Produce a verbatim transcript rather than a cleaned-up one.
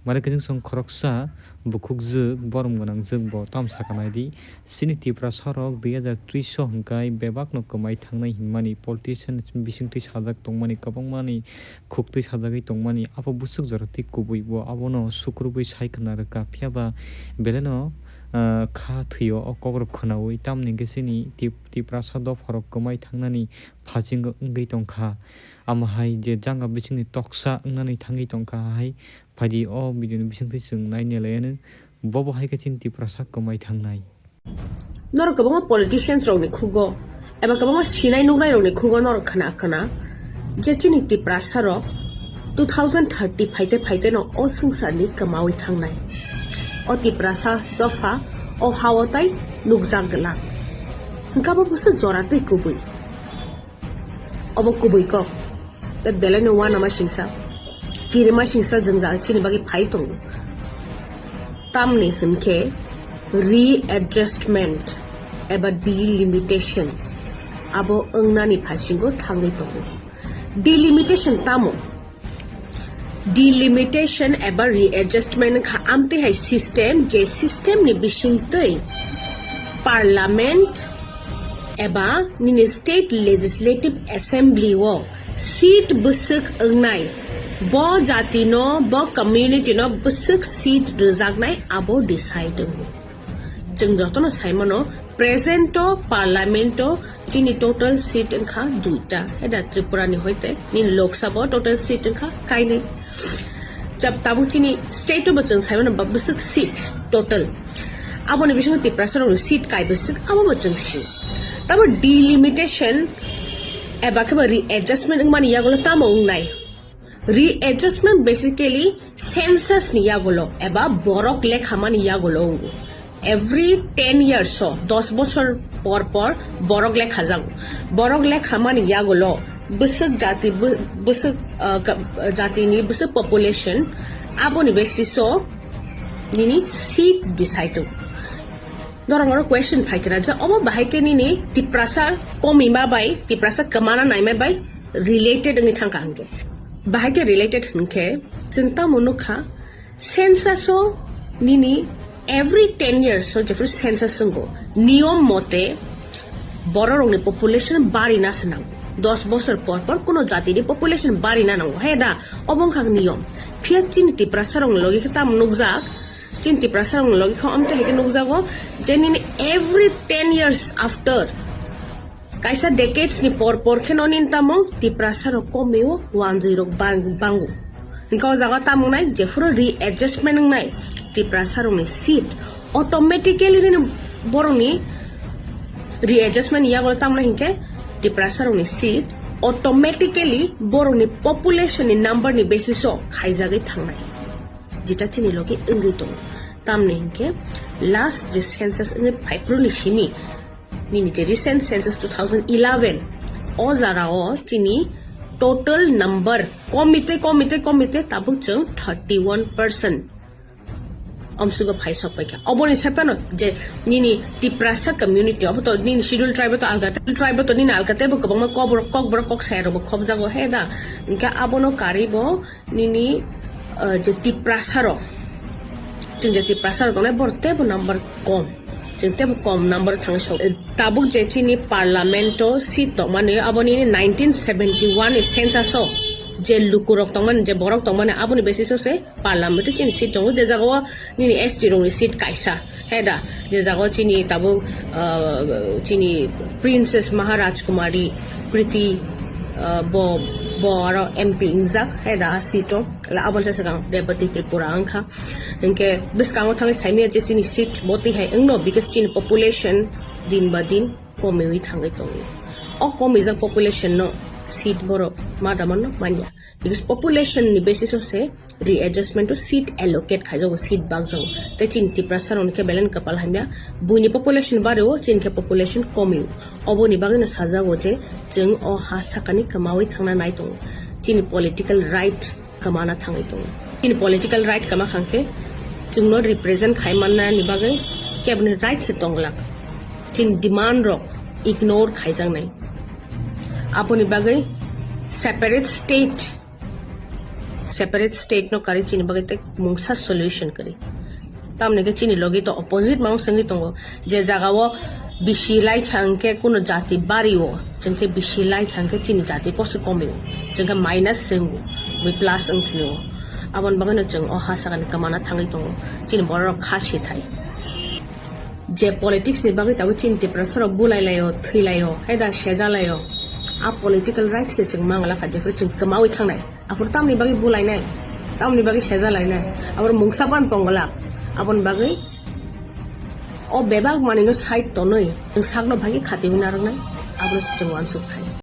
Mare khe chwng khoroksa bukhukjwk, borom gwnangjwk bo tamo sakha nai di. Chini Tiprasa rok dui hajar tris o hwnkhe bebakno kwmai thangnai hinmani politician bisingtwi sajak tongmani, kwbangmani khuktwi sajagwi tongmani. Abo bwswk jora tei kubui bo abono sukrubwi sai khna rwkha, phiya ba belai no, ah, kha thwio o kokrok khwnaui. Tamni hwnkhe chini Tip-, Tiprasa dopha rok kwmai thangnani phasingo wngwi tongkha. Amo hai je janga bisingni toksa wngnani thangwi tongkha hai, phaidi o video ni bisingtwi chwng naina lai anw. Bobo hai khe chini Tiprasa kwmai thangnai. Norok kwbangma politicians rokni khugo eba kwbangma sinai nuknai rokni khugo norok khna khna je chini Tiprasa rok two thousand thirty phaite phaite no o swngcharni kwmaui thangnai. O Tiprasa dopha o hao tai nukjak glak. Hwnkhe abo bwswk jora tei kubui. Obo kubui kok. Tei belai no uanama singsa, kirima singsa jwngjal chini bagwi phai tongo. Tamni hwnkhe readjustment eba delimitation abo wngnani phasingo thangwi tongo. Delimitation tamo? Delimitation eba readjustment wngkha amtwi hai system, je system ni bisingtwi parliament eba nini state legislative assembly o seat bwswk wngnai, bo jati no, bo community no bwswk seat rwjaknai, abo decide wngo. Chwng jotono saimano, present o parliament o chini total seat wngkha duita. Heda Tripura ni hoite nini Lok Sabha o total seat wngkha kainwi. Jab tabuk chini state o bo chwng saimano ba bwswk seat total. Aboni bisingo Tiprasa rokni seat kai bwswk abo bo chwng sio. Tamo delimitation eba khe ba readjustment wngmani yagulo tamo wngnai? Readjustment basically census ni yagulo eba borok lekhamani yagulo wngo. Every ten years o, dos bochor por por borok lekhajago. Borok lekhamani yagulo bwswk jati, bw-, bwswk, ah, ka-, jatini bwswk population, aboni basis o nini seat decide wngo. Norok oro question phai khe na je obo bahai khe nini Tiprasa komima bai, Tiprasa kwmana naima bai related wngwi thangkha hwnkhe. Bahai khe related hwnkhe chwng tamo nukha, census o nini every ten years o jephru census wngo, niyom mote bororokni population barina se nango. Dos bosor por por kuno jatini population barina nango, he da, obo wngkha niyom. Phiya chini Tiprasa rokni logi khe tamo nukjak, chini Tiprasa rokni logi khe amtwi hai khe nukjago je nini every ten years after, kaisa decades ni por por kheno nini tamo Tiprasa rok komio, wanjwi rok bang-, bango. Hwnkhe o jaga tamo nai jephuru readjustment wngnai Tiprasa rokni seat automatically nini borokni readjustment ni yagulo tamo nai hinkhe Tiprasa rokni seat automatically borokni population ni number ni basis o khaijagwi thangnai. Jeta chini logi wngwi tongo. Tamni hinkhe last je census wngwi phaiphuru ni simi, nini je recent census two thousand eleven, o jara o chini total number komite, komite, komite tabuk chwng thirty one percent omsugo phai sok paikha. Oboni sai phano je nini Tiprasa community, obo to nini schedule tribe to alga, tribe to nini alga tebo kwbangma kokborok, kokborok kok saya rok bo khobjago he da. Hinkhe abono karwi bo nini, ah, je Tiprasa rok, chwng je Tiprasa rok tongnai, borok teibo number kom, chwng teibo kom number thang sok. Tabuk je chini parliament o seat tongmani, abo nini nineteen seventy one ni census o je lukurok tongmani, je borok tongmani, aboni basis o se parliament o chini seat tongo, je jaga o nini S T rokni seat kaisa. He da, je jaga o chini tabuk, ah, chini Princess Maharaj Kumari Kriti, ah, bo, bo aro M P wngjak, he da, a seat o. La aboni sa swkang Rebati Tripura wngkha. Hinkhe bwskango thangwi saimanya je chini seat bo twi hai wngno, because chini population din ba din komiwi thangwi tongo. O komijak population no seat borok ma da mano manya. Because population ni basis o se readjustment o seat allocate khaijago, seat bakjago. Tei chini Tiprasa rokni khe belai no kwpal hamya, buini population bario, chini khe population komio. Oboni bagwi no sajago je chwng o ha sakani kwmawi thangna nai tongo. Chini political right kwmana thangwi tongo. Chini political right kwma khang khe chwngno represent khai manna ni bagwi keboni right se tong glak. Chini demand rok ignore khaijaknai. Aboni bagwi separate state, Separate state no kari chini bagwi tei mungsa solution kari. Tamni khe chini logi to opposite mang sengwi tongo, je jaga o bisi lai kha hwnkhe kuno jati bari o, chwng khe bisi lai kha hwnkhe chini jati posi komi o, chwng khe minus sengwi plus wng thini o. Aboni bagwi no chwng o ha sakani kwmana thangwi tongo, chini borok rok kha sithai. Je politics ni bagwi tabuk chini Tiprasa rok bulai lai o, thwi lai o, hai da seja lai o. A political rights se chwng mangala kha, jephru chwng kwmawi thangnai. Aphuru tamni bagwi bulai nai, tamni bagwi seja lai nai. Aboro mungsa ban tongolak. Aboni bagwi o bebak manino side tonwi chwng sakno bagwi khatiwi narwknai. Abono se chwng uansuk thai.